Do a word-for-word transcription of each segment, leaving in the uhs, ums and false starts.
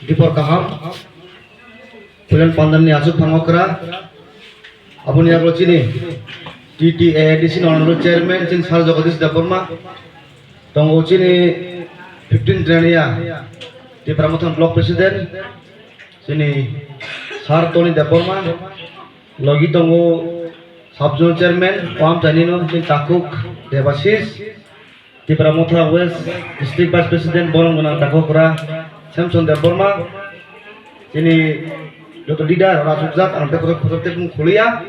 Dipor kaham, Pulen Pandan ni aswk thango kra, aboni yago chini T T A A D C ni honorable chairman chini Sir Jagadish Debbarma, tongo chini fifteen Trania Tipra Motha block president chini Sir Tony Debbarma, logi tongo sub zone chairman o amchaini no chini Takhuk Debashis, Tipra Motha West District Vice President borom gwnang takhukra Samson Debbarma, chini joto leader rok achukjak, ang tei kotor kotor tei mung khuliya.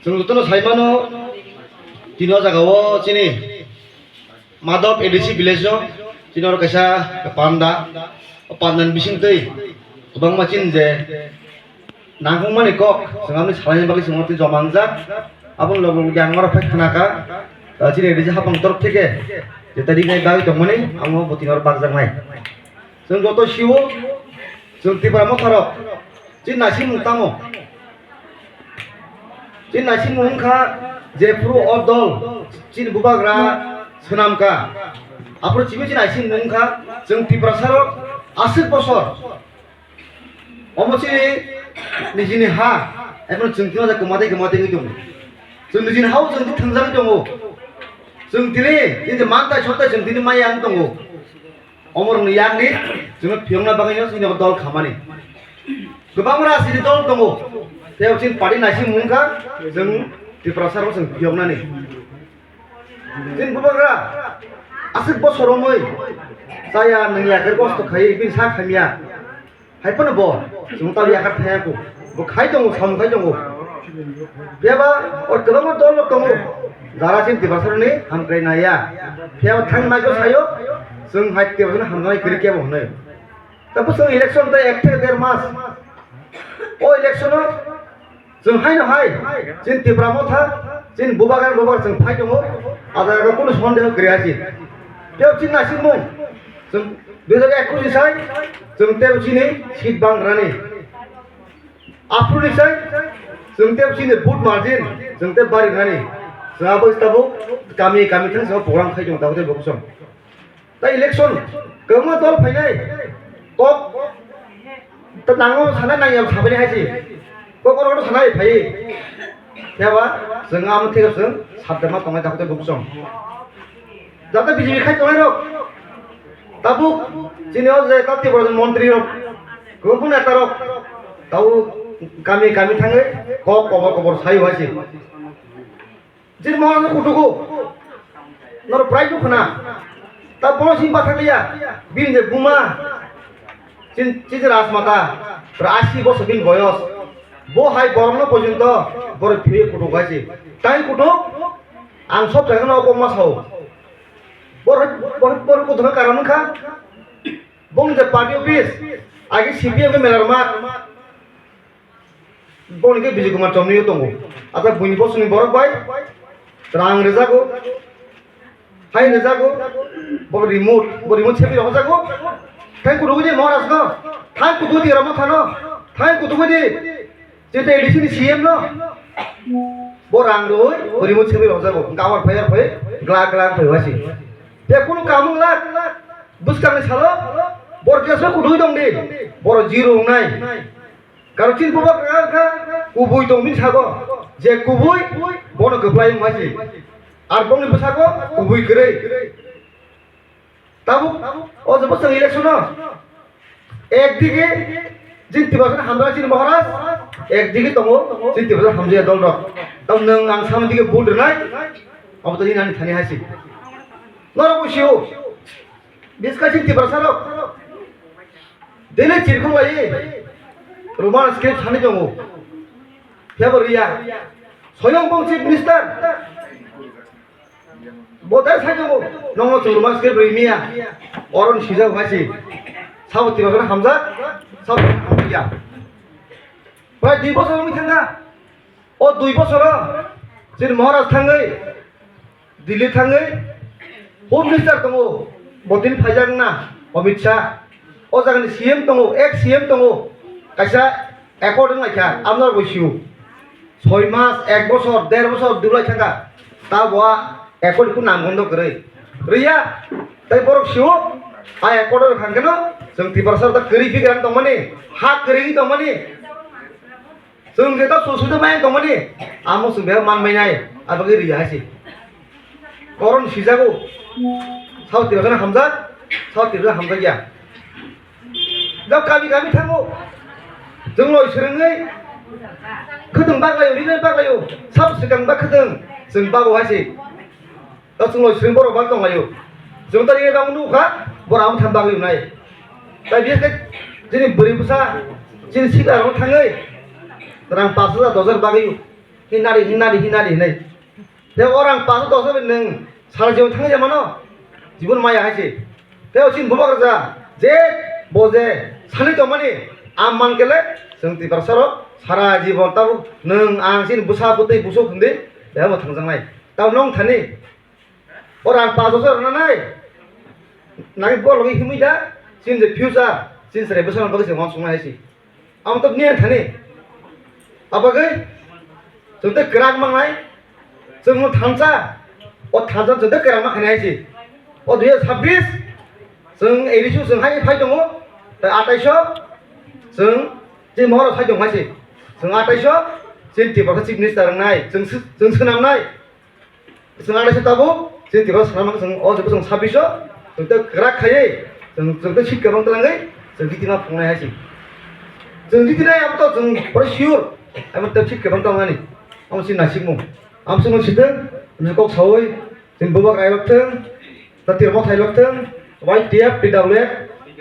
Chwng jotono saimano, tini o jaga o chini Madhop A D C village o chini oro kaisa panda, o panda ni bising twi kwbangma chini je nangkukmani kok, chwng aboni salaini bagwi chwng oro twi joma wngjak. Aboni loge loge ang oro phai khna kha, ah, chini A D C hapang torok theke je tari nai bagwi tongmani, amo bo tini oro bakjaknai. Chwng joto sio, chwng Tipra Motha rok, chini naisingmung tamo? Chini naisingmung wngkha je phuru o dol, chini bubagra swnam kha. Aphuru chini, chini naisingmung wngkha, chwng Tiprasa rok aswk bosor Omo chini nijini ha, ephano chwng tini kwma tei kwma tei wngwi tongo. Chwng nijini ha-o chwng tini thwngjagwi tongo. Chwng tini, tini je mantai sotai chwng tini maya wng tongo. Omo rokni yakni chwngno phiyokna bagwino chini dol khamani. Kwbangma rajniti dol tongo. Tei chini party naisingmung wngkha chwng Tiprasa rok chwng phiyoknani. Chini bubagra aswk bosor romwi chaya, nwng yakhe kosto khaiwi bini sak hamya. Hai phano bo chwng tamo yakhar thaya kho. Bo khai tongo, samung khai tongo. Phiya ba o kwbangma dol rok tongo, jara chini Tiprasarokni hamkrai naiya. Phiya ba thang naikhe sayo, chwng hai Tiprasarokni hamjaknai kwrwi kebo hwnwi. Tamo chwng election tei ek theke der mas. O election-o chwng haino hai, chini Tipra Motha, chini bubagra bubagra chwng phai tongo, a jaga kunu sondeho kwrwi hai se. Tei chini naisingmung, chwng dui hajar ekush ni sai, chwng tei chini seat bang rani. Aphuru ni sai, chwng tei chini vote margin, chwng tei bari rani. Chwng abo tabuk kami kami thang chwng program khai tongo, tabuk tei bo kosong. Ta election, kwbangma dol phainai, kok ta nango sana nangya sabaini hai se, kok oro sanai phai. Phiya ba chwng amo thik chwng sabdama tongnai, tabuk tei bo kosong. Jata B J P khai tongnai rok, tabuk chini o je ta Tripura montri rok, kwbangma neta rok, tabuk kami kami thangwi kok kobor kobor sai hai se. Chini Maharaj no kutugo. Noro prai nukho na. Ta bono sini bathakliya. Bini je buma. Chin, chini Rajmata. Prai asi bosor bini boyos. Bo hai borokno porjonto borok phiye kutuk hai se. Tai kutuk. Ang sob jaga no obo ma sao. Borok, borok, borok kutuk karon wngkha. Bong je party office. Agi C P M ke melar mat. Boni khe Bijay Kumar Chomni o tongo. Ata buini bosongni borok bai rang rwjago, hai rwjago, bo remote, bo remote sebi rohorjago. Thang kutugo di Maharaj no, thang kutugo di Rama Thano, thang kutugo di chete A D C ni C M no. Bo rang rwi bo remote sebi rohorjago. Hwnkhe abo phai phai glak glak phai wasi. Te kunu kamung lak bwskangni salo bor keso kutui tong di, boro zero wngnai. Karon chini bubagra wngkha kubui tong bini sago, je kubui bono kwplai wng hai se. Ar bongni bwsago kubui kwrwi. Tabuk o je bwsang election o ekdige chini Tiprasani hamjak chini Maharaj, ekdige tongo chini Tiprasani hamjakya dol rok. Tamo nwng ang samani dige vote rwnai, abo to nini ani thani hai se. Norok bo sio. Discussion Tiprasa rok. Dini chirkhok lai. Roman script sani tongo. Phiya bo riya. Soyong bong chief minister. Bo dai sai tongo. Nongo chwng Roman script rwi miya. Oron sijak hai se. Sabo Tiprasa hamjak. Sabo hamjak ya. Prai dui bosor wngwi thangkha. O dui bosoro chini Maharaj thangwi, Delhi thangwi, Home Minister tongo, bo tini phaijak na, Amit Shah. O jagani C M tongo, ex C M tongo, kaisa accord wnglaikha, amno bo sio. Soi mas, ek bosor, der bosor durlai thangkha, ta bo a accord kunu nang bondo kwrwi. Rwya, tei borok sio, a accord rok hangkhe no, Chwng Tiprasa ta kwrwi phikirang tongmani, ha kwrwi tongmani. Chwng je ta susuda mai tongmani, amo chwng beha man mainai, abagwi ri hai se. Koron sijago, South Tiprasa hamjak, South Tiprasa hamjak ya. Jab kami kami thango, chwng loi swrwngwi, khwtwng baglaio, rinai baglaio, sab swkang ba khwtwng, chwng bago hai se. Ta chwng loi swrwng borok bak tong laio. Chwng ta rinai bang nukha, borok amo tham bagwi wngnai. Tai biya khe chini bwrwi bwsa, chini sikla rok thangwi rang pash hajar dos hajar bagwi hinari, hinari, hinari hinai. Tei o rang pash hajar dos hajar nwng sara jibon thangwi ya mano, jibon maya hai se. Tei o chini bubak rwja je bo je sanwi tongmani, am man kele chwng Tiprasa rok sara jibon tabuk nwng ang chini bwsa bwtwi busuk hwndi, tei amo thangjaknai. Tamo nwng thani. O rang pash bosor rwnanai. Nai bol logoi himui da. Chini je future, chini je bwsano bagwi se uansuknai hai se. Amo to niya thani. Abagwi chwng tei kwrak mangnai. Chwng no thansa. O thansa chwng tei kwrak ma khainai hai se. O dui hajar sabbish chwng A D C chwng hai phai tongo. Tai atais o chwng chini mohoro phai tongo hai se. Chwng atais o chini Tiprasa chief minister wngnai. Chwng sw-, chwng swnamnai. Chwng arais tabuk, chini Tiprasa sana chwng o jebo chwng sabbish o, chwng tei kwrak khaiwi, chwng, chwng tei seat kwbang twlangwi, chwng jitima phungnai hai se. Chwng jitinai abo to chwng pura sure, abo tei seat kwbang twlangnani. Amo chini naisikmung. Amo chwngno sitwng, chwng kok saui, chini bubak railok thwng, ta Tiprasa thailok thwng, Y T F, T W F,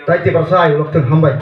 tai Tiprasa ailok thwng, hambai.